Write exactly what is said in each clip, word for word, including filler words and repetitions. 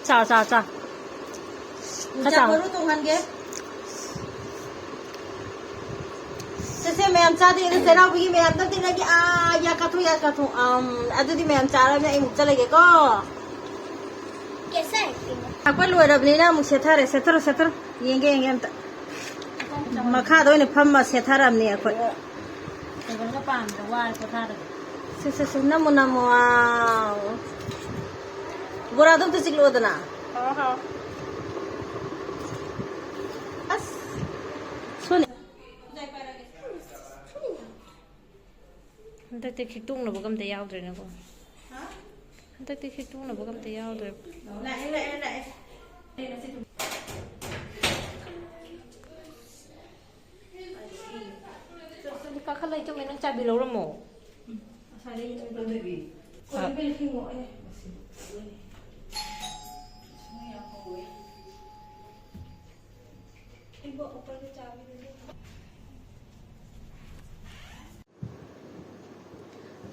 ꯆꯥ, ꯆꯥ, ꯆꯥ꯫ ꯈꯔ ꯌꯣꯡꯆꯥꯛ ꯆꯥꯎ꯫ ꯃꯔꯨ ꯇꯣꯡꯍꯟꯒꯦ꯫ ꯁꯦ, ꯁꯦ, ꯃꯌꯥꯝ ꯆꯥꯗꯦ, ꯑꯗꯨ ꯆꯩꯔꯥꯎꯕꯒꯤ ꯃꯌꯥꯝꯗ ꯑꯝꯇ ꯏꯟꯅꯒꯦ꯫ ꯑꯥ, ꯌꯥ ꯀꯥꯊꯣꯛ, ꯌꯥ ꯀꯥꯊꯣꯛ꯫ ꯑꯝ, ꯑꯗꯨꯗꯤ ꯃꯌꯥꯝ ꯆꯥꯔꯕꯅꯤꯅ ꯑꯩ ꯑꯃꯨꯛ ꯆꯠꯂꯒꯦꯀꯣ꯫ ꯀꯦꯁꯥ ꯍꯥꯏ ꯀꯩꯅꯣ? ꯊꯥꯛꯄ ꯂꯣꯏꯔꯕꯅꯤꯅ ꯑꯃꯨꯛ ꯁꯦꯠꯊꯔꯦ, ꯁꯦꯠꯊꯔꯣ, ꯁꯦꯠꯊꯔꯣ꯫ ꯌꯦꯡꯒꯦ, ꯌꯦꯡꯒꯦ ꯑꯝꯇ꯫ ꯃꯈꯥꯗ ꯑꯣꯏꯅ ꯐꯝꯃ ꯁꯦꯠꯊꯔꯝꯅꯤ ꯑꯩꯈꯣꯏ꯫ ꯇꯦꯕꯜꯒ ꯄꯥꯝꯗ꯭ꯔꯦ, ꯋꯥꯔꯦ ꯄꯣꯊꯥꯔꯒꯦ꯫ ꯁꯦ, ꯁꯦ, ꯁꯦ, ꯅꯝꯃꯣ, ꯅꯝꯃꯣ, ꯋꯥꯎ꯫ ꯕꯣꯔꯥꯗꯣ ꯑꯝꯇ ꯆꯤꯛꯂꯛꯑꯣꯗꯅ꯫ ꯍꯥꯎ, ꯍꯥꯎ꯫ ꯑꯁ꯫ ꯁꯣꯅꯤ꯫ ꯍꯟꯗꯛꯇꯤ ꯈꯤꯛꯇꯣꯛꯅꯕꯒ ꯑꯝꯇ ꯌꯥꯎꯗ꯭ꯔꯦꯅꯦꯀꯣ꯫ ꯍꯟꯗꯛꯇꯤ ꯈꯤꯛꯇꯣꯛꯅꯕꯒ ꯑꯝꯇ ꯌꯥꯎꯗ꯭ꯔꯦ꯫ ꯂꯥꯛꯑꯦ, ꯂꯥꯛꯑꯦ, ꯂꯥꯛꯑꯦ꯫ ꯀꯥꯈꯠꯂ ꯏꯆꯧꯃꯤ ꯅꯪ ꯆꯥꯕꯤ ꯂꯧꯔꯝꯃꯣ꯫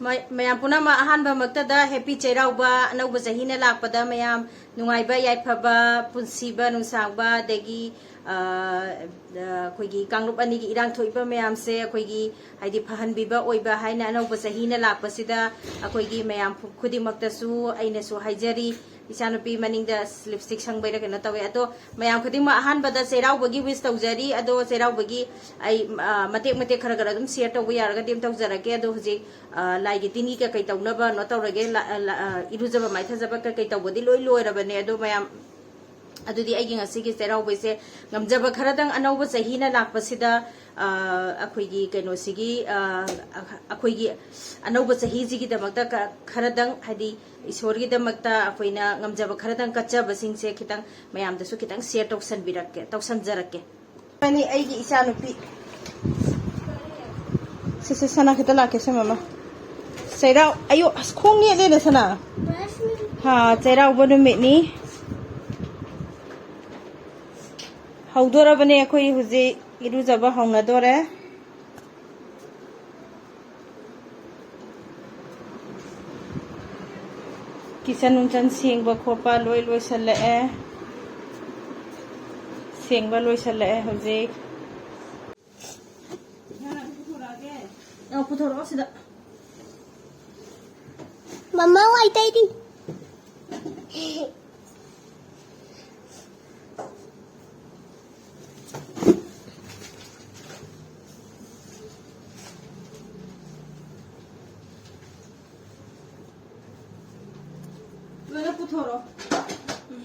ꯃ-, ꯃꯌꯥꯝ ꯄꯨꯝꯅꯃꯛ ꯑꯍꯥꯟꯕꯃꯛꯇꯗ ꯍꯦꯄꯤ ꯆꯩꯔꯥꯎꯕ, ꯑꯅꯧꯕ ꯆꯍꯤꯅ ꯂꯥꯛꯄꯗ ꯃꯌꯥꯝ ꯅꯨꯡꯉꯥꯏꯕ, ꯌꯥꯏꯐꯕ, ꯄꯨꯟꯁꯤꯕ, ꯅꯨꯡꯁꯥꯡꯕ, ꯑꯗꯒꯤ, ꯑ, ꯑ, ꯑꯩꯈꯣꯏꯒꯤ ꯀꯥꯡꯂꯨꯞ ꯑꯅꯤꯒꯤ ꯏꯔꯥꯡ ꯊꯣꯛꯏꯕ ꯃꯌꯥꯝꯁꯦ ꯑꯩꯈꯣꯏꯒꯤ ꯍꯥꯏꯗꯤ ꯐꯍꯟꯕꯤꯕ ꯑꯣꯏꯕ ꯍꯥꯏꯅ ꯑꯅꯧꯕ ꯆꯍꯤꯅ ꯂꯥꯛꯄꯁꯤꯗ ꯑꯩꯈꯣꯏꯒꯤ ꯃꯌꯥꯝ ꯈꯨ-, ꯈꯨꯗꯤꯡꯃꯛꯇꯁꯨ ꯑꯩꯅꯁꯨ ꯍꯥꯏꯖꯔꯤ꯫ ꯏꯆꯥꯅꯨꯄꯤ ꯃꯅꯤꯡꯗ ꯂꯤꯞꯁꯇꯤꯛ ꯁꯪꯕꯩꯔ ꯀꯩꯅꯣ ꯇꯧꯋꯦ꯫ ꯑꯗꯣ ꯃꯌꯥꯝ ꯈꯨꯗꯤꯡꯃꯛ ꯑꯍꯥꯟꯕꯗ ꯆꯩꯔꯥꯎꯕꯒꯤ ꯋꯤꯁ ꯇꯧꯖꯔꯤ꯫ ꯑꯗꯣ ꯆꯩꯔꯥꯎꯕꯒꯤ ꯑꯩ, ꯑ, ꯃꯇꯦꯛ ꯃꯇꯦꯛ ꯈꯔ ꯈꯔ ꯑꯗꯨꯝ ꯁꯤꯌꯔ ꯇꯧꯕ ꯌꯥꯔꯒꯗꯤ ꯑꯗꯨꯝ ꯇꯧꯖꯔꯛꯀꯦ꯫ ꯑꯗꯣ ꯍꯧꯖꯤꯛ, ꯑ, ꯂꯥꯏꯒꯤ ꯇꯤꯟꯒꯤ ꯀꯩꯀꯩ ꯇꯧꯅꯕ ꯀꯩꯅꯣ ꯇꯧꯔꯒꯦ, ꯂ-, ꯂ-, ꯑ, ꯏꯔꯨꯖꯕ ꯃꯥꯏꯊꯖꯕ ꯀꯩꯀꯩ ꯇꯧꯕꯗꯤ ꯂꯣꯏ ꯂꯣꯏꯔꯕꯅꯦ꯫ ꯑꯗꯣ ꯃꯌꯥꯝ ꯑꯗꯨꯗꯤ ꯑꯩꯒꯤ ꯉꯁꯤꯒꯤ ꯆꯩꯔꯥꯎꯕꯩꯁꯦ ꯉꯝꯖꯕ ꯈꯔꯗꯪ ꯑꯅꯧꯕ ꯆꯍꯤꯅ ꯂꯥꯛꯄꯁꯤꯗ, ꯑ, ꯑꯩꯈꯣꯏꯒꯤ ꯀꯩꯅꯣꯁꯤꯒꯤ, ꯑ, ꯑꯩꯈꯣꯏꯒꯤ ꯑꯅꯧꯕ ꯆꯍꯤꯁꯤꯒꯤꯗꯃꯛꯇ ꯀ-, ꯈꯔꯗꯪ ꯍꯥꯏꯗꯤ ꯏꯁꯣꯔꯒꯤꯗꯃꯛꯇ ꯑꯩꯈꯣꯏꯅ ꯉꯝꯖꯕ ꯈꯔꯗꯪ ꯀꯠꯆꯕꯁꯤꯡꯁꯦ ꯈꯤꯇꯪ ꯃꯌꯥꯝꯗꯁꯨ ꯈꯤꯇꯪ ꯁꯤꯌꯔ ꯇꯧꯁꯟꯕꯤꯔꯛꯀꯦ, ꯇꯧꯁꯟꯖꯔꯛꯀꯦ꯫ ꯃꯥꯅꯤ ꯑꯩꯒꯤ ꯏꯆꯥꯅꯨꯄꯤ꯫ ꯁꯦ, ꯁꯦ, ꯁꯅꯥ ꯈꯤꯇ ꯂꯥꯛꯀꯦ ꯁꯦ, ꯃꯃꯥ꯫ ꯆꯩꯔꯥꯎ-, ꯑꯌꯣ, ꯑꯁ, ꯈꯣꯡ ꯅꯦꯠꯂꯦꯅꯦ, ꯁꯅꯥ꯫ ꯍꯥ, ꯆꯩꯔꯥꯎꯕ ꯅꯨꯃꯤꯠꯅꯤ꯫ ꯍꯧꯗꯣꯔꯕꯅꯦ, ꯑꯩꯈꯣꯏ ꯍꯧꯖꯤꯛ ꯏꯔꯨꯖꯕ ꯍꯧꯅꯗꯣꯔꯦ꯫ ꯀꯤꯠꯆꯟ ꯅꯨꯡꯆꯟ ꯁꯦꯡꯕ ꯈꯣꯠꯄ ꯂꯣꯏ ꯂꯣꯏꯁꯜꯂꯛꯑꯦ꯫ ꯁꯦꯡꯕ ꯂꯣꯏꯁꯜꯂꯛꯑꯦ ꯍꯧꯖꯤꯛ꯫ ꯑ, ꯄꯨꯊꯣꯔꯛꯑꯣ ꯁꯤꯗ꯫ ꯃꯃꯥ ꯋꯥꯏ ꯇꯩꯔꯤ꯫ ꯂꯣꯏꯅ ꯄꯨꯊꯣꯔꯛꯑꯣ꯫ ꯎꯝ꯫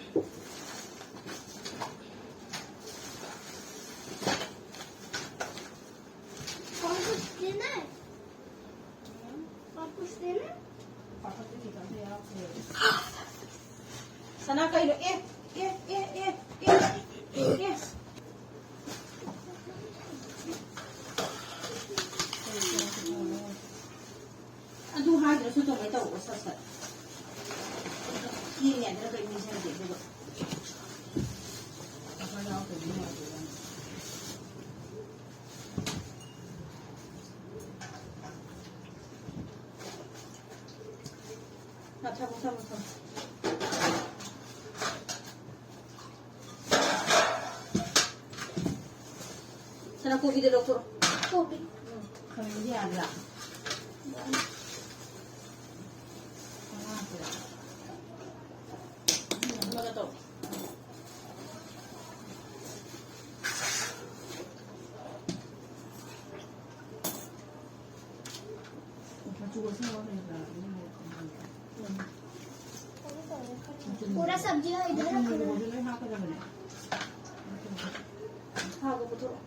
ꯁꯅꯥ ꯀꯩꯅꯣ? ꯑꯦ, ꯑꯦ, ꯑꯦ, ꯑꯦ, ꯑꯦ, ꯑꯦ꯫ ꯑꯗꯨ ꯍꯥꯏꯗ꯭ꯔꯁꯨ ꯑꯗꯨꯃꯥꯏꯅ ꯇꯧꯔꯣ, ꯁꯠ ꯁꯠ꯫ ꯊꯦꯡꯉꯦ ꯍꯥꯏꯗꯅ ꯀꯩ ꯅꯤꯡꯁꯤꯡꯗꯦ ꯑꯗꯨꯒ꯫ ꯄꯥꯐꯔ ꯌꯥꯎꯗ꯭ꯔꯗꯤ ꯅꯨꯡꯉꯥꯏꯇꯦꯗꯅ꯫ ꯊꯝꯃꯣ, ꯊꯝꯃꯣ, ꯊꯝꯃꯣ꯫ ꯁꯅꯥ, ꯀꯣꯕꯤꯗ ꯂꯧꯊꯣꯛꯑꯣ꯫ ꯀꯣꯕꯤ꯫ ꯎꯝ, ꯈꯥꯃꯦꯟꯗꯤ ꯌꯥꯗ꯭ꯔꯥ? ꯑꯃꯒ ꯇꯧ꯫ ꯃꯆꯨ ꯑꯁꯪꯕ ꯀꯔꯤ ꯀꯔꯥ ꯑꯗꯨꯝ ꯍꯥꯏꯔꯛꯑꯣ꯫ पूरा सब्जी है इधर रखो ना। ꯊꯥꯎꯗꯣ ꯄꯨꯊꯣꯔꯛꯑꯣ꯫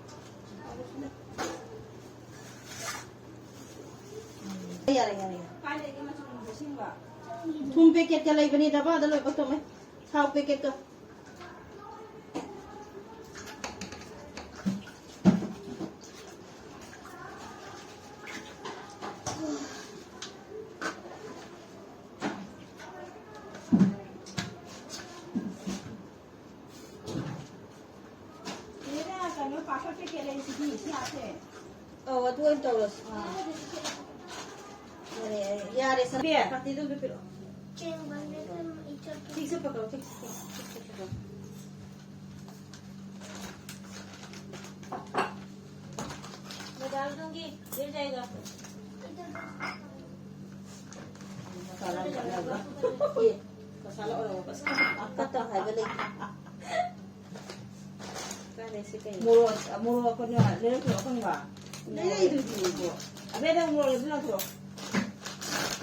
ꯌꯥꯔꯦ, ꯌꯥꯔꯦ, ꯌꯥꯔꯦ꯫ ꯊꯨꯝ ꯄꯦꯀꯦꯠꯀ ꯂꯩꯕꯅꯦ, ꯗꯕꯥꯗ ꯂꯣꯏꯅꯃꯛ ꯊꯝꯃꯦ꯫ ꯊꯥꯎ ꯄꯦꯀꯦꯠꯀ꯫ ꯀꯩꯅꯣ, ꯄꯥꯐꯔ ꯄꯦꯀꯦꯠ ꯂꯩꯁꯤꯗꯤ, ꯁꯤ ꯍꯥꯞꯄꯦ꯫ ꯑꯧ, ꯑꯗꯨ ꯑꯣꯏꯅ ꯇꯧꯔꯁꯤ꯫ ꯑꯥ꯫ ꯌꯥꯔꯦ, ꯌꯥꯔꯦ, ꯌꯥꯔꯦ, ꯁꯟꯕꯤ, ꯀꯥꯇꯤꯗꯨ ꯑꯝꯇ ꯄꯤꯔꯛꯑꯣ꯫ ꯆꯦꯡ ꯃꯔꯨ꯫ ꯆꯠꯄ ꯀꯧ, ꯆꯠꯄ ꯀꯧ, ꯆꯠꯄ ꯀꯧ꯫ ꯃꯦꯗꯥꯝꯗꯨꯒꯤ ꯏꯔꯨꯖꯩꯗꯣ꯫ ꯑꯦ, ꯃꯁꯥ ꯂꯧꯔꯒ ꯑꯁ, ꯑꯀꯠꯇ ꯍꯥꯏꯕ ꯂꯩꯇꯦ꯫ ꯀꯥꯏꯗꯩ ꯁꯤ ꯀꯩꯅꯣ? ꯃꯣꯔꯣꯛ, ꯃꯣꯔꯣꯛ ꯀꯩꯅꯣ, ꯂꯩꯔꯛꯇ꯭ꯔꯣ ꯑꯀꯪꯕ? ꯂꯩꯔꯛꯏꯗꯨꯗꯤ ꯏꯕꯣ꯫ ꯑꯕꯦꯗ ꯃꯣꯔꯣꯛ ꯂꯩꯕ ꯅꯠꯇ꯭ꯔꯣ?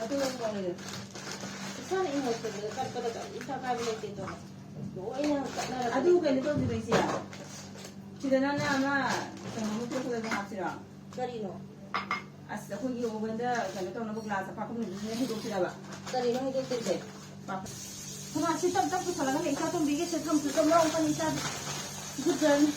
ꯑꯗꯨ ꯃꯣꯔꯣꯛ ꯂꯩꯔꯦ꯫ ꯏꯁꯥꯅ ꯏꯃꯣꯁꯅꯦꯜꯗ ꯀꯠꯄꯗ ꯀꯔꯤꯝꯇ ꯑꯀꯥꯏꯕ ꯂꯩꯇꯦ ꯇꯧꯕ꯫ ꯂꯣꯏꯅ ꯀꯠꯅꯔꯒ ꯑꯗꯨ ꯂꯩ꯫ ꯀꯩꯅꯣ ꯇꯧꯁꯤꯔꯣ ꯏꯆꯦ? ꯁꯤꯗ ꯅꯪꯅ ꯑꯃ ꯀꯩꯅꯣ ꯄꯤꯔꯛꯄꯗꯣ ꯑꯗꯨ ꯍꯥꯞꯁꯤꯔꯣ? ꯀꯔꯤꯅꯣ? ꯑꯁ, ꯑꯩꯈꯣꯏꯒꯤ ꯑꯣꯚꯟꯗ ꯀꯩꯅꯣ ꯇꯧꯅꯕ ꯒ꯭ꯂꯥꯁ ꯑꯄꯥꯛꯄ ꯂꯩꯕꯗꯨꯅ ꯍꯩꯗꯣꯛꯁꯤꯔꯕ? ꯀꯔꯤꯅꯣ ꯍꯩꯗꯣꯛꯇꯣꯏꯁꯦ? ꯄꯥꯛꯄ꯫ ꯍꯣꯏ, ꯁꯤ ꯇꯞ ꯇꯞ ꯄꯨꯁꯜꯂꯒꯅꯦ, ꯏꯆꯥ ꯇꯣꯝꯕꯤꯒꯤ ꯁꯦ ꯊꯝꯁꯨ ꯇꯞ ꯂꯥꯎꯔꯛꯀꯅꯤ, ꯏꯆꯥꯗꯤ꯫ Good girl ꯅꯤ꯫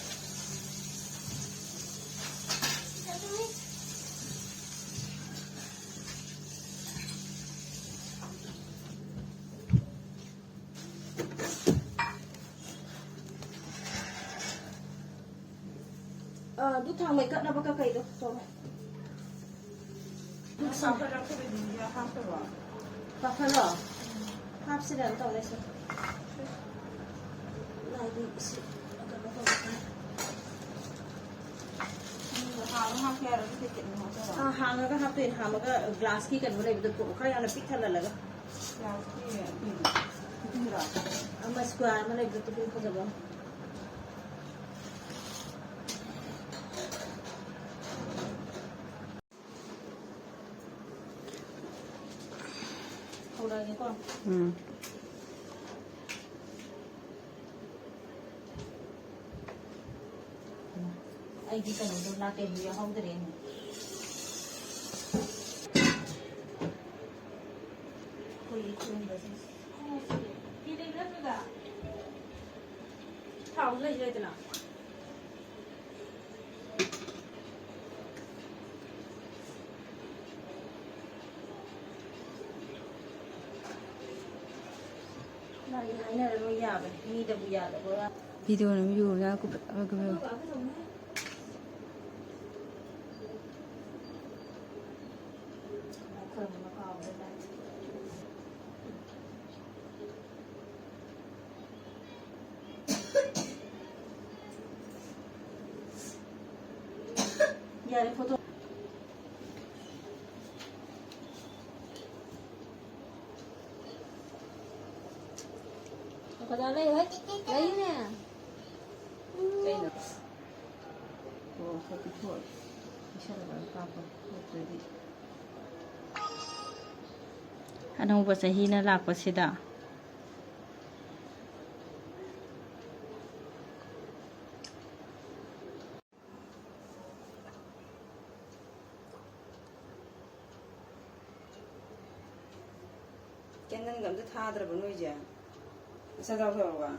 ꯑ, ꯑꯗꯨ ꯊꯥꯡꯃꯩ ꯀꯠꯅꯕ ꯀꯀꯩꯗꯣ ꯇꯧꯔꯣ꯫ ꯄꯥꯐꯔ ꯂꯧꯊꯣꯛꯄꯩꯗꯨꯗꯤ ꯍꯥꯞꯇꯕ꯭ꯔꯣ? ꯄꯥꯐꯔꯔꯣ? ꯍꯥꯞꯁꯤꯔꯅ ꯇꯧꯔꯦ ꯁꯦ꯫ ꯂꯥꯏꯗꯤ ꯁꯤ ꯀꯩꯅꯣ ꯇꯧꯔꯦ꯫ ꯎꯝ, ꯍꯥꯡꯉ ꯍꯥꯞꯀꯦ ꯍꯥꯏꯔꯣ? ꯄꯦꯀꯦꯠ ꯑꯃ ꯍꯥꯞꯇꯣꯏꯔꯣ? ꯑꯥ, ꯍꯥꯡꯉꯒ ꯍꯥꯞꯇꯣꯏꯅꯦ꯫ ꯍꯥꯡꯉꯒ ꯒ꯭ꯂꯥꯁꯀꯤ ꯀꯩꯅꯣ ꯂꯩꯕꯗꯣ ꯄꯨꯔꯛꯑꯣ, ꯈꯔ ꯌꯥꯝꯅ ꯄꯤꯛ ꯊꯜꯍꯜꯂꯒ꯫ ꯒ꯭ꯂꯥꯁꯀꯤ ꯀꯩꯅꯣ, ꯇꯤꯐꯤꯟꯗꯨꯔꯣ? ꯑꯃ ꯁ꯭ꯀ꯭ꯋꯥꯔ ꯑꯃ ꯂꯩꯕꯗꯣ, ꯇꯤꯐꯤꯟ ꯐꯖꯕ ꯑꯃ꯫ ꯍꯧꯔꯛꯑꯒꯦꯀꯣ꯫ ꯎꯝ꯫ ꯑꯩꯗꯤ ꯀꯩꯅꯣꯗꯣ, ꯂꯥꯇꯦꯟꯗꯣ ꯌꯥꯎꯍꯧꯗ꯭ꯔꯦꯅꯦ꯫ ꯑꯩꯈꯣꯏꯒꯤ ꯊꯣꯡꯕꯁꯦ꯫ ꯐꯤ ꯂꯩꯕ ꯅꯠꯇ꯭ꯔꯣꯗ? ꯊꯥꯎ ꯂꯩ ꯂꯩꯗꯅ꯫ ꯃꯥꯗꯤ ꯍꯥꯏꯅꯔ ꯂꯣꯏ ꯌꯥꯕꯅꯤ, ꯃꯤꯗꯕꯨ ꯌꯥꯗꯕ ꯋꯥ꯫ ꯚꯤꯗꯤꯑꯣꯅ ꯃꯤ ꯌꯣꯟꯅ ꯀꯨꯞ-, ꯑ, ꯀꯩꯅꯣ꯫ ꯌꯥꯔꯦ, ꯐꯣꯇꯣ꯫ ꯀꯗꯥ ꯂꯩ? ꯍꯣꯏ, ꯂꯩꯅꯦ꯫ ꯀꯩꯅꯣ? ꯑꯣ, ꯈꯔ ꯄꯤꯊꯣꯛꯑꯣ꯫ ꯄꯤꯁꯜꯂꯒ ꯀꯥꯞꯄꯣ꯫ ꯅꯠꯇ꯭ꯔꯗꯤ꯫ ꯑꯅꯧꯕ ꯆꯍꯤꯅ ꯂꯥꯛꯄꯁꯤꯗ꯫ ꯀꯦꯟꯗꯜꯒ ꯑꯝꯇ ꯊꯥꯗ꯭ꯔꯕ ꯅꯣꯏꯁꯦ? ꯃꯁꯥ ꯆꯥꯎꯊꯣꯔꯛꯑꯕ?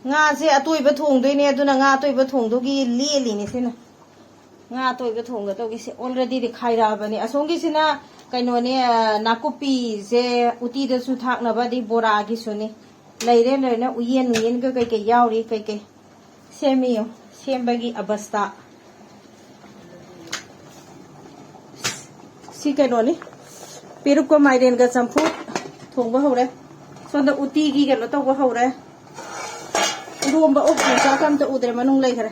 ꯉꯥꯁꯦ ꯑꯇꯣꯏꯕ ꯊꯣꯡꯗꯣꯏꯅꯦ, ꯑꯗꯨꯅ ꯉꯥ ꯑꯇꯣꯏꯕ ꯊꯣꯡꯗꯨꯒꯤ ꯂꯦꯜꯂꯤꯅꯦ ꯁꯤꯅ꯫ ꯉꯥ ꯑꯇꯣꯏꯕ ꯊꯣꯡꯒꯗꯧꯒꯤꯁꯦ alreadyꯗꯤ ꯈꯥꯏꯔꯛꯑꯕꯅꯤ꯫ ꯑꯁꯣꯝꯒꯤꯁꯤꯅ ꯀꯩꯅꯣꯅꯦ, ꯑ, ꯅꯥꯀꯨꯞꯄꯤꯁꯦ ꯎꯇꯤꯗꯁꯨ ꯊꯥꯛꯅꯕ, ꯑꯗꯩ ꯕꯣꯔꯥꯒꯤꯁꯨꯅꯤ꯫ ꯂꯩꯔꯦ, ꯂꯣꯏꯅ ꯎꯌꯦꯟ, ꯎꯌꯦꯟꯒ ꯀꯩꯀꯩ ꯌꯥꯎꯔꯤ, ꯀꯩꯀꯩ ꯁꯦꯝꯃꯤꯌꯣ, ꯁꯦꯝꯕꯒꯤ ꯑꯕꯁꯇꯥ꯫ ꯁꯤ ꯀꯩꯅꯣꯅꯤ, ꯄꯦꯔꯨꯛꯀ ꯃꯥꯏꯔꯦꯟꯒ ꯆꯝꯐꯨꯠ ꯊꯣꯡꯕ ꯍꯧꯔꯦ꯫ ꯁꯣꯝꯗ ꯎꯇꯤꯒꯤ ꯀꯩꯅꯣ ꯇꯧꯕ ꯍꯧꯔꯦ꯫ ꯏꯔꯣꯝꯕ ꯑꯣꯛ ꯌꯣꯡꯆꯥꯛꯀ ꯑꯝꯇ ꯎꯗ꯭ꯔꯦ, ꯃꯅꯨꯡ ꯂꯩꯈ꯭ꯔꯦ꯫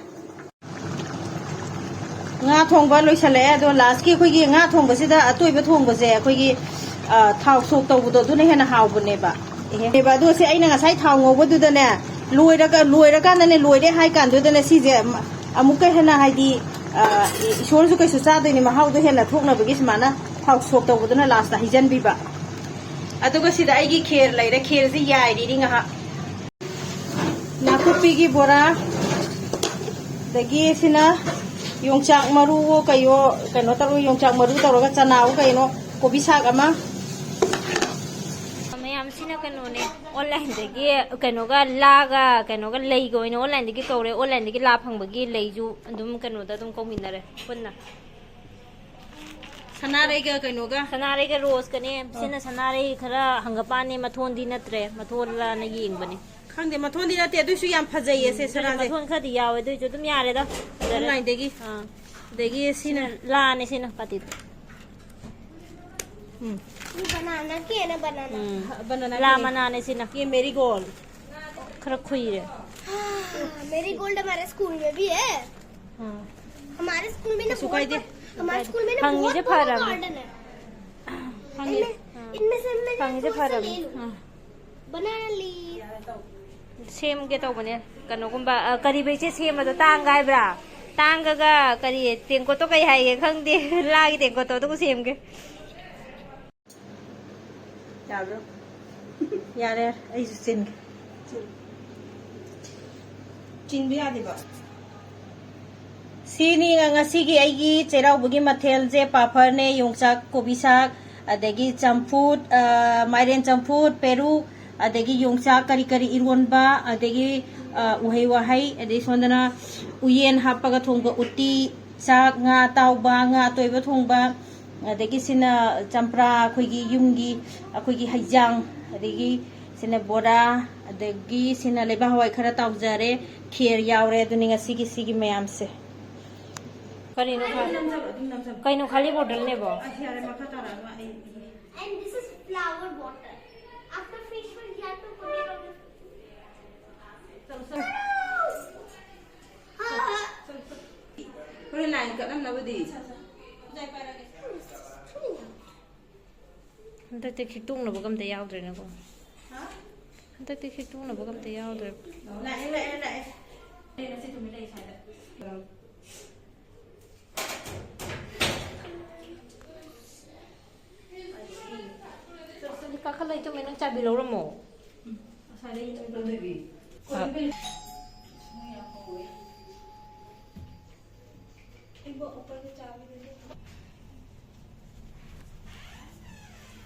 ꯉꯥ ꯊꯣꯡꯕ ꯂꯣꯏꯁꯜꯂꯛꯑꯦ꯫ ꯑꯗꯣ lastꯀꯤ ꯑꯩꯈꯣꯏꯒꯤ ꯉꯥ ꯊꯣꯡꯕꯁꯤꯗ ꯑꯇꯣꯏꯕ ꯊꯣꯡꯕꯁꯦ ꯑꯩꯈꯣꯏꯒꯤ, ꯑ, ꯊꯥꯎ ꯁꯣꯛ ꯇꯧꯕꯗꯣ ꯑꯗꯨꯅ ꯍꯦꯟꯅ ꯍꯥꯎꯕꯅꯦꯕ꯫ ꯑꯦꯍꯦ꯫ ꯑꯗꯣ ꯁꯤ ꯑꯩꯅ ꯉꯁꯥꯏ ꯊꯥꯎ ꯉꯧꯕꯗꯨꯗꯅꯦ, ꯂꯣꯏꯔꯒ, ꯂꯣꯏꯔꯀꯥꯟꯗꯅꯦ, ꯂꯣꯏꯔꯦ ꯍꯥꯏ ꯀꯥꯟꯗꯨꯗꯅꯦ ꯁꯤꯁꯦ ꯑꯃꯨꯛꯀ ꯍꯦꯟꯅ ꯍꯥꯏꯗꯤ, ꯑ, ꯏꯁꯣꯔꯁꯨ ꯀꯩꯁꯨ ꯆꯥꯗꯣꯏꯅꯦ, ꯃꯍꯥꯎꯗꯣ ꯍꯦꯟꯅ ꯊꯣꯛꯅꯕꯒꯤ ꯁꯨꯃꯥꯏꯅ ꯊꯥꯎ ꯁꯣꯛ ꯇꯧꯕꯗꯨꯅ lastꯇ ꯍꯩꯖꯤꯟꯕꯤꯕ꯫ ꯑꯗꯨꯒ ꯁꯤꯗ ꯑꯩꯒꯤ ꯈꯦꯔ ꯂꯩꯔꯦ, ꯈꯦꯔꯁꯤ ꯌꯥꯏꯔꯤꯅꯤ ꯉꯥꯏꯍꯥꯛ꯫ ꯅꯥꯀꯨꯞꯄꯤꯒꯤ ꯕꯣꯔꯥ, ꯑꯗꯒꯤ ꯁꯤꯅ ꯌꯣꯡꯆꯥꯛ ꯃꯔꯨꯋꯣ ꯀꯩꯌꯣ, ꯀꯩꯅꯣ ꯇꯧꯔꯒ, ꯌꯣꯡꯆꯥꯛ ꯃꯔꯨ ꯇꯧꯔꯒ ꯆꯅꯥꯋꯣ ꯀꯩꯅꯣ, ꯀꯣꯕꯤ ꯁꯥꯛ ꯑꯃ꯫ ꯌꯥꯝ ꯁꯤꯅ ꯀꯩꯅꯣꯅꯦ, ꯑꯣꯟꯂꯥꯏꯟꯗꯒꯤ ꯀꯩꯅꯣꯒ ꯂꯥꯒ ꯀꯩꯅꯣꯒ ꯂꯩꯒ ꯑꯣꯏꯅ ꯑꯣꯟꯂꯥꯏꯟꯗꯒꯤ ꯀꯧꯔꯦ, ꯑꯣꯟꯂꯥꯏꯟꯗꯒꯤ ꯂꯥ ꯐꯪꯕꯒꯤ ꯂꯩꯁꯨ ꯑꯗꯨꯝ ꯀꯩꯅꯣꯗ ꯑꯗꯨꯝ ꯀꯧꯃꯤꯟꯅꯔꯦ ꯄꯨꯟꯅ꯫ ꯁꯅꯥꯔꯩꯒ ꯀꯩꯅꯣꯒ꯫ ꯁꯅꯥꯔꯩꯒ ꯔꯣꯁꯀꯅꯦ꯫ ꯑꯥ꯫ ꯁꯤꯅ ꯁꯅꯥꯔꯩ ꯈꯔ ꯍꯪꯒꯄꯥꯟꯅꯦ, ꯃꯊꯣꯟꯗꯤ ꯅꯠꯇ꯭ꯔꯦ, ꯃꯊꯣꯟꯂꯥꯅ ꯌꯦꯡꯕꯅꯦ꯫ ꯈꯪꯗꯦ, ꯃꯊꯣꯟꯗꯤ ꯅꯠꯇꯦ, ꯑꯗꯨꯏꯁꯨ ꯌꯥꯝ ꯐꯖꯩꯌꯦ ꯁꯦ ꯁꯅꯥꯁꯦ꯫ ꯃꯊꯣꯟ ꯈꯔꯗꯤ ꯌꯥꯎꯋꯦ, ꯑꯗꯨꯏꯁꯨ ꯑꯗꯨꯝ ꯌꯥꯔꯦꯗ꯫ ꯐꯖꯔꯦ꯫ ꯑꯣꯟꯂꯥꯏꯟꯗꯒꯤ꯫ ꯑꯥ꯫ ꯑꯗꯒꯤ ꯁꯤꯅ ꯂꯥꯅꯦ ꯁꯤꯅ ꯄꯥꯇꯤꯗꯣ꯫ ꯎꯝ꯫ ये बनाना की है ना, बनाना। ꯎꯝ꯫ ꯕꯅꯥꯅꯥ ꯂꯥ ꯀꯤꯅꯤ꯫ ꯃꯅꯥꯅꯦ ꯁꯤꯅ꯫ ये मेरीगोल्ड। ꯈꯔ ꯈꯨꯏꯔꯦ꯫ हाँ, मेरीगोल्ड हमारे स्कूल में भी है। ꯑꯥ꯫ हमारे स्कूल में ना ꯀꯩꯁꯨ बहुत कायदे। ब-, हमारे स्कूल में ना बहुत बड़ा गार्डन है। ꯐꯪꯉꯤꯁꯦ ꯐꯔꯕꯅꯦ꯫ इनमें, इनमें से मैं ꯐꯪꯉꯤꯁꯦ थोड़ा सा ꯐꯔꯕꯅꯦ꯫ ले लूँ। ꯑꯥ꯫ Banana leaf. ꯁꯦꯝꯒꯦ ꯇꯧꯕꯅꯦ꯫ ꯀꯩꯅꯣꯒꯨꯝꯕ, ꯑ, ꯀꯔꯤꯕ ꯏꯆꯦ ꯁꯦꯝꯕꯗꯣ ꯇꯥꯡꯒ ꯍꯥꯏꯕ꯭ꯔꯥ? ꯇꯥꯡꯒꯒ ꯀꯔꯤ ꯇꯦꯡꯀꯣꯠꯇꯣ ꯀꯩ ꯍꯥꯏꯒꯦ ꯈꯪꯗꯦ꯫ ꯂꯥꯒꯤ ꯇꯦꯡꯀꯣꯠꯇꯣ ꯑꯗꯨꯒ ꯁꯦꯝꯒꯦ꯫ ꯌꯥꯕ꯭ꯔꯣ? ꯌꯥꯔꯦ, ꯌꯥꯔꯦ, ꯑꯩꯁꯨ ꯆꯤꯟꯒꯦ꯫ ꯆꯤꯟꯕ ꯌꯥꯗꯦꯕ꯫ ꯁꯤꯅꯤ ꯉꯁꯤꯒꯤ ꯑꯩꯒꯤ ꯆꯩꯔꯥꯎꯕꯒꯤ ꯃꯊꯦꯜꯁꯦ, ꯄꯥꯐꯔꯅꯦ, ꯌꯣꯡꯆꯥꯛ ꯀꯣꯕꯤ ꯁꯥꯛ, ꯑꯗꯒꯤ ꯆꯝꯐꯨꯠ, ꯑ, ꯃꯥꯏꯔꯦꯟ ꯆꯝꯐꯨꯠ, ꯄꯦꯔꯨꯛ, ꯑꯗꯒꯤ ꯌꯣꯡꯆꯥꯛ ꯀꯔꯤ ꯀꯔꯤ ꯏꯔꯣꯟꯕ, ꯑꯗꯒꯤ, ꯑ, ꯎꯍꯩ ꯋꯥꯍꯩ, ꯑꯗꯩ ꯁꯣꯝꯗꯅ ꯎꯌꯦꯟ ꯍꯥꯞꯄꯒ ꯊꯣꯡꯕ ꯎꯇꯤ, ꯆꯥꯛ, ꯉꯥ ꯑꯇꯥꯎꯕ, ꯉꯥ ꯑꯇꯣꯏꯕ ꯊꯣꯡꯕ, ꯑꯗꯒꯤ ꯁꯤꯅ ꯆꯝꯄ꯭ꯔꯥ, ꯑꯩꯈꯣꯏꯒꯤ ꯌꯨꯝꯒꯤ ꯑꯩꯈꯣꯏꯒꯤ ꯍꯩꯖꯥꯡ, ꯑꯗꯒꯤ ꯁꯤꯅ ꯕꯣꯔꯥ, ꯑꯗꯒꯤ ꯁꯤꯅ ꯂꯩꯕꯥꯛ ꯍꯋꯥꯏ ꯈꯔ ꯇꯥꯎꯖꯔꯦ, ꯈꯦꯔ ꯌꯥꯎꯔꯦ꯫ ꯑꯗꯨꯅꯤ ꯉꯁꯤꯒꯤ ꯁꯤꯒꯤ ꯃꯌꯥꯝꯁꯦ꯫ ꯀꯔꯤꯅꯣ ꯈ-, ꯀꯩꯅꯣ ꯈꯥꯂꯤ ꯕꯣꯇꯜꯅꯦꯕꯣ? ꯑꯁ, ꯌꯥꯔꯦ, ꯃꯈꯥ ꯇꯥꯔꯛꯑꯅꯨ, ꯑꯩ And this is flower water. After facial, you have to put it on the ꯍꯣꯔꯦꯟ ꯂꯥꯏꯟ ꯀꯠꯂꯝꯅꯕꯗꯤ꯫ ꯍꯟꯗꯛꯇꯤ ꯈꯤꯛꯇꯣꯛꯅꯕꯒ ꯑꯝꯇ ꯌꯥꯎꯗ꯭ꯔꯦꯅꯦꯀꯣ꯫ ꯍꯟꯗꯛꯇꯤ ꯈꯤꯛꯇꯣꯛꯅꯕꯒ ꯑꯝꯇ ꯌꯥꯎꯗ꯭ꯔꯦ꯫ ꯂꯥꯛꯑꯦ, ꯂꯥꯛꯑꯦ, ꯂꯥꯛꯑꯦ꯫ ꯅꯆꯦ ꯇꯨꯃꯤꯟ ꯂꯩ ꯁ꯭ꯋꯥꯏꯗ꯫ ꯀꯥꯈꯠꯂ ꯏꯆꯧꯃꯤ ꯅꯪ ꯆꯥꯕꯤ ꯂꯧꯔꯝꯃꯣ꯫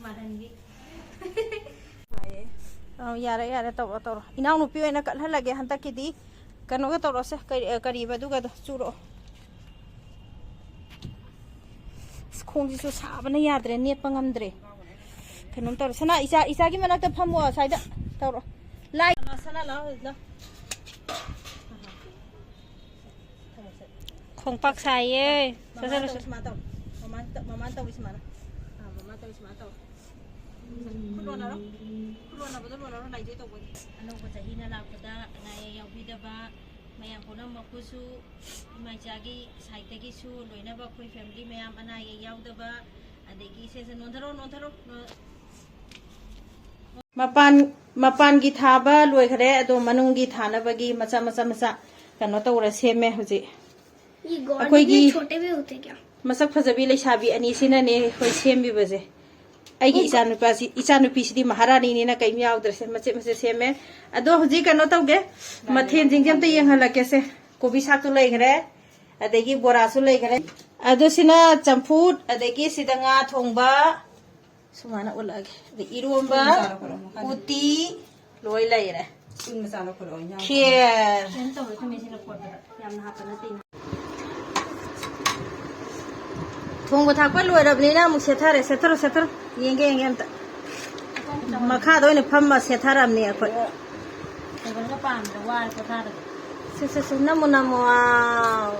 ꯃꯥꯔꯟꯒꯤ꯫ ꯑ, ꯌꯥꯔꯦ, ꯌꯥꯔꯦ, ꯇꯧꯔꯣ, ꯇꯧꯔꯣ꯫ ꯏꯅꯥꯎꯅꯨꯄꯤ ꯑꯣꯏꯅ ꯀꯠꯍꯜꯂꯒꯦ ꯍꯟꯗꯛꯀꯤꯗꯤ꯫ ꯀꯩꯅꯣꯒ ꯇꯧꯔꯣꯁꯦ, ꯀꯔꯤ, ꯑ, ꯀꯔꯤꯕ ꯑꯗꯨꯒꯗꯣ ꯆꯨꯔꯛꯑꯣ꯫ ꯑꯁ, ꯈꯣꯡꯁꯤꯁꯨ ꯁꯥꯕꯅ ꯌꯥꯗ꯭ꯔꯦ, ꯅꯦꯠꯄ ꯉꯝꯗ꯭ꯔꯦ꯫ ꯀꯩꯅꯣꯝ ꯇꯧꯔꯦ꯫ ꯁꯅꯥ, ꯏꯆꯥ, ꯏꯆꯥꯒꯤ ꯃꯅꯥꯛꯇ ꯐꯝꯃꯣ, ꯑꯁ꯭ꯋꯥꯏꯗ ꯇꯧꯔꯣ꯫ ꯂꯥꯏ, ꯁꯅꯥ, ꯂꯥꯛꯑꯣ, ꯂꯥꯛꯑꯣ꯫ ꯈꯣꯡꯄꯥꯛ ꯁꯥꯏꯌꯦ꯫ ꯆꯠꯁꯜꯂꯨ, ꯃꯃꯥꯅ ꯇꯧꯔꯤꯁꯤ ꯆꯠꯁꯜꯂꯨ꯫ ꯃꯥ ꯇꯧ꯫ ꯃꯃꯥꯅ ꯇ-, ꯃꯃꯥꯅ ꯇꯧꯔꯤꯁꯤ ꯃꯥꯅ꯫ ꯑꯥ, ꯃꯃꯥꯅ ꯇꯧꯔꯤꯁꯤ ꯃꯥ ꯇꯧ꯫ ꯈꯨꯠ ꯂꯣꯟꯅꯔꯣ꯫ ꯈꯨꯠ ꯂꯣꯟꯅꯕꯗꯣ ꯂꯣꯟꯅꯔꯣ, ꯂꯥꯏꯖꯣꯏ ꯇꯧꯕꯒꯤ꯫ ꯑꯅꯧꯕ ꯆꯍꯤꯅ ꯂꯥꯛꯄꯗ ꯑꯅꯥ ꯑꯌꯦꯛ ꯌꯥꯎꯕꯤꯗꯕ, ꯃꯌꯥꯝ ꯄꯨꯝꯅꯃꯛꯄꯨꯁꯨ ꯏꯃꯥ ꯏꯆꯥꯒꯤ side ꯇꯒꯤꯁꯨ ꯂꯣꯏꯅꯃꯛ ꯑꯩꯈꯣꯏ family ꯃꯌꯥꯝ ꯑꯅꯥ ꯑꯌꯦꯛ ꯌꯥꯎꯗꯕ, ꯑꯗꯒꯤ ꯁꯦ, ꯁꯦ, ꯅꯣꯟꯊꯔꯣ, ꯅꯣꯟꯊꯔꯣ, ꯅꯣ-, ꯃꯄꯥꯟ, ꯃꯄꯥꯟꯒꯤ ꯊꯥꯕ ꯂꯣꯏꯈ꯭ꯔꯦ, ꯑꯗꯣ ꯃꯅꯨꯡꯒꯤ ꯊꯥꯅꯕꯒꯤ ꯃꯆꯥ, ꯃꯆꯥ, ꯃꯆꯥ ꯀꯩꯅꯣ ꯇꯧꯔ ꯁꯦꯝꯃꯦ ꯍꯧꯖꯤꯛ꯫ ये गॉड, ꯑꯩꯈꯣꯏꯒꯤ ये छोटे भी होते क्या? ꯃꯁꯛ ꯐꯖꯕꯤ ꯂꯩꯁꯥꯕꯤ ꯑꯅꯤꯁꯤꯅꯅꯦ ꯑꯩꯈꯣꯏ ꯁꯦꯝꯕꯤꯕꯁꯦ꯫ ꯑꯩꯒꯤ ꯏꯆꯥꯅꯨꯄꯥꯁꯤ, ꯏꯆꯥꯅꯨꯄꯤꯁꯤꯗꯤ ꯃꯍꯥꯔꯥꯅꯤꯅꯤꯅ ꯀꯔꯤꯝ ꯌꯥꯎꯗ꯭ꯔꯦꯁꯦ, ꯃꯆꯦꯠ ꯃꯆꯦꯠ ꯁꯦꯝꯃꯦ꯫ ꯑꯗꯣ ꯍꯧꯖꯤꯛ ꯀꯩꯅꯣ ꯇꯧꯒꯦ, ꯃꯊꯦꯜꯁꯤꯡꯁꯦ ꯑꯝꯇ ꯌꯦꯡꯍꯜꯂꯛꯀꯦꯁꯦ꯫ ꯀꯣꯕꯤ ꯁꯥꯛꯇꯨ ꯂꯩꯈ꯭ꯔꯦ, ꯑꯗꯒꯤ ꯕꯣꯔꯥꯁꯨ ꯂꯩꯈ꯭ꯔꯦ꯫ ꯑꯗꯣ ꯁꯤꯅ ꯆꯝꯐꯨꯠ, ꯑꯗꯒꯤ ꯁꯤꯗ ꯉꯥ ꯊꯣꯡꯕ, ꯁꯨꯃꯥꯏꯅ ꯎꯠꯂꯛꯑꯒꯦ꯫ ꯑꯗꯩ ꯏꯔꯣꯝꯕ, ꯎꯇꯤ, ꯂꯣꯏ ꯂꯩꯔꯦ꯫ ꯈꯦꯔ꯫ ꯀꯩꯅꯣ ꯇꯧꯋꯦ, ꯑꯩꯈꯣꯏ ꯃꯦꯁꯤꯅ ꯈꯣꯠꯄꯗ ꯌꯥꯝꯅ ꯍꯥꯞꯄ ꯅꯠꯇꯦ꯫ ꯊꯣꯡꯕ ꯊꯥꯛꯄ ꯂꯣꯏꯔꯕꯅꯤꯅ ꯑꯃꯨꯛ ꯁꯦꯠꯊꯔꯦ꯫ ꯁꯦꯠꯊꯔꯣ, ꯁꯦꯠꯊꯔꯣ꯫ ꯌꯦꯡꯒꯦ, ꯌꯦꯡꯒꯦ ꯑꯝꯇ꯫ ꯃꯈꯥꯗ ꯑꯣꯏꯅ ꯐꯝꯃ ꯁꯦꯠꯊꯔꯝꯅꯤ ꯑꯩꯈꯣꯏ꯫ ꯇꯦꯕꯜꯒ ꯄꯥꯝꯗ ꯋꯥꯔꯦ ꯄꯣꯊꯥꯔꯒꯦ꯫ ꯁꯦ, ꯁꯦ, ꯁꯦ, ꯅꯝꯃꯣ, ꯅꯝꯃꯣ, ꯑꯥꯎ꯫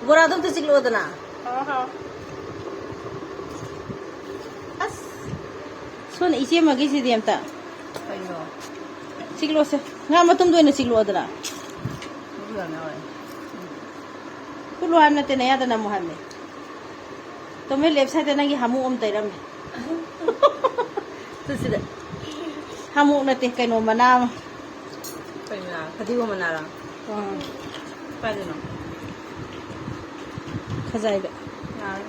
ꯕꯣꯔꯥꯗꯣ ꯑꯝꯇ ꯆꯤꯛꯂꯛꯑꯣꯗꯅ꯫ ꯍꯥꯎ, ꯍꯥꯎ꯫ ꯑꯁ, ꯁꯣꯝꯗ ꯏꯆꯦ ꯑꯃꯒꯤꯁꯤꯗꯤ ꯑꯝꯇ꯫ ꯀꯩꯅꯣ? ꯆꯤꯛꯂꯛꯑꯣꯁꯦ꯫ ꯉꯥ ꯃꯇꯨꯝꯗ ꯑꯣꯏꯅ ꯆꯤꯛꯂꯛꯑꯣꯗꯅ꯫ ꯃꯔꯨ ꯌꯥꯝ ꯌꯥꯎꯋꯦ꯫ ꯐꯨꯠꯂꯣ ꯍꯥꯏꯕ ꯅꯠꯇꯦ, ꯅꯌꯥꯗ ꯅꯝꯃꯣ ꯍꯥꯏꯕꯅꯦ꯫ ꯇꯣꯝꯕꯤ, left side ꯇ ꯅꯪꯒꯤ ꯍꯥꯃꯨ ꯑꯃ ꯇꯩꯔꯝꯃꯦ꯫ ꯁꯤꯗ꯫ ꯍꯥꯃꯨ ꯅꯠꯇꯦ, ꯀꯩꯅꯣ ꯃꯅꯥ ꯑꯃ꯫ ꯀꯩ ꯃꯅꯥ? ꯐꯗꯤꯒꯣꯝ ꯃꯅꯥꯔꯣ? ꯑꯥ꯫ ꯀꯥꯏꯗꯅꯣ? ꯈꯖꯥꯏꯗ꯫ ꯌꯥꯔꯦ꯫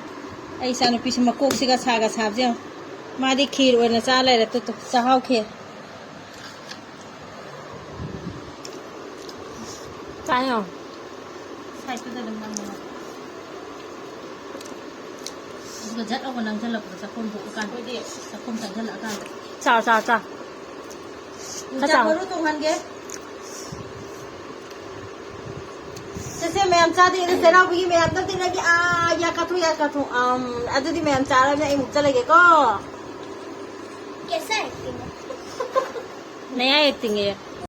ꯑꯩ ꯏꯆꯥꯅꯨꯄꯤꯁꯤ ꯃꯀꯣꯛꯁꯤꯒ ꯁꯥꯒ ꯁꯥꯕꯁꯦ ꯌꯦꯡꯉꯨ꯫ ꯃꯥꯗꯤ ꯈꯤꯔ ꯑꯣꯏꯅ ꯆꯥ ꯂꯩꯔꯦ꯫ ꯇꯨ, ꯇꯨ, ꯆꯥꯛꯍꯥꯎ ꯈꯤꯔ꯫ ꯆꯥꯏꯌꯣ꯫ Side ꯇꯨꯗ ꯑꯗꯨꯝ ꯅꯝꯃꯣ꯫ ꯑꯗꯨꯒ ꯖꯠ ꯂꯥꯎꯅ ꯅꯝꯁꯤꯜꯂꯛꯄꯗꯣ, ꯆꯥꯛꯈꯣꯝ ꯊꯣꯛꯑꯀꯥꯟꯗ꯫ ꯑꯩꯈꯣꯏꯗꯤ ꯆꯥꯛꯈꯣꯝ ꯆꯪꯁꯤꯜꯂꯛꯑꯀꯥꯟꯗ꯫ ꯆꯥꯎ, ꯆꯥꯎ, ꯆꯥꯎ꯫ ꯌꯣꯡꯆꯥꯛ ꯃꯔꯨ ꯇꯣꯡꯍꯟꯒꯦ꯫ ꯁꯦ, ꯁꯦ, ꯃꯌꯥꯝ ꯆꯥꯗꯦ꯫ ꯑꯗꯨ ꯆꯩꯔꯥꯎꯕꯒꯤ ꯃꯌꯥꯝ ꯅꯠꯇꯦ, ꯅꯪꯒꯤ, ꯑꯥ, ꯌꯥ ꯀꯥꯊꯣꯛ, ꯌꯥ ꯀꯥꯊꯣꯛ꯫ ꯑꯝ, ꯑꯗꯨꯗꯤ ꯃꯌꯥꯝ ꯆꯥꯔꯕꯅꯤꯅ ꯑꯩ ꯑꯃꯨꯛ ꯆꯠꯂꯒꯦꯀꯣ꯫ ꯀꯦꯁꯥ ꯑꯦꯛꯇꯤꯡ꯫ ꯅꯌꯥ ꯑꯦꯛꯇꯤꯡ ꯑꯦ꯫